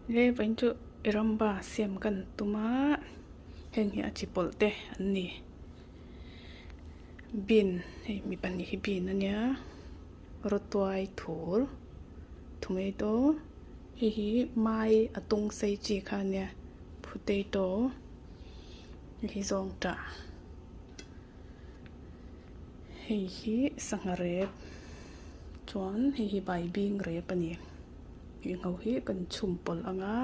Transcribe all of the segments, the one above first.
He vawiin chu eramba siam kan tum a heng hi a chi pawlh te an ni bean hei mi pahnih hi bean a nia rawtuai thur tomato hei hi mai a tung sei chi kha a nia potato hei hi zawngtah hei hi sangha rep chuan hei hi baibing rep a ni. Heng ho hi kan chhum pawlh ang a.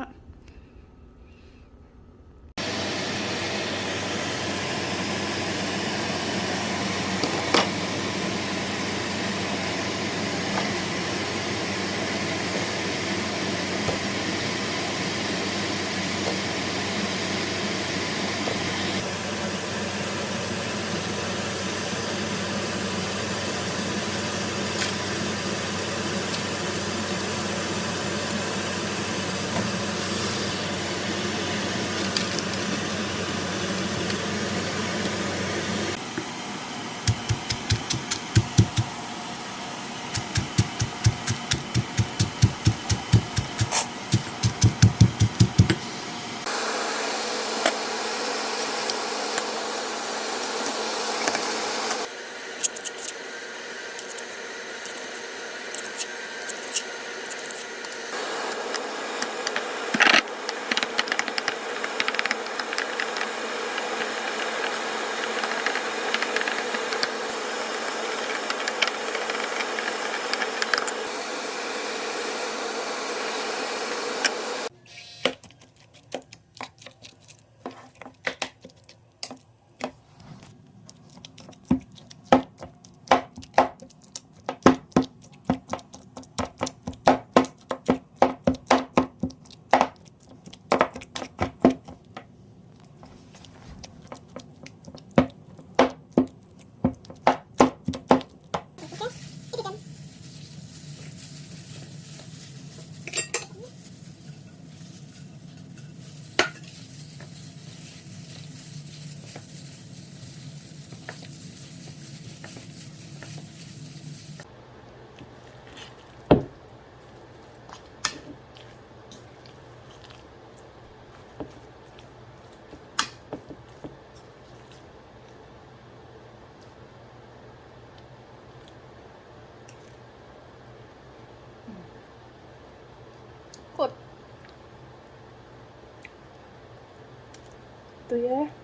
Tui e.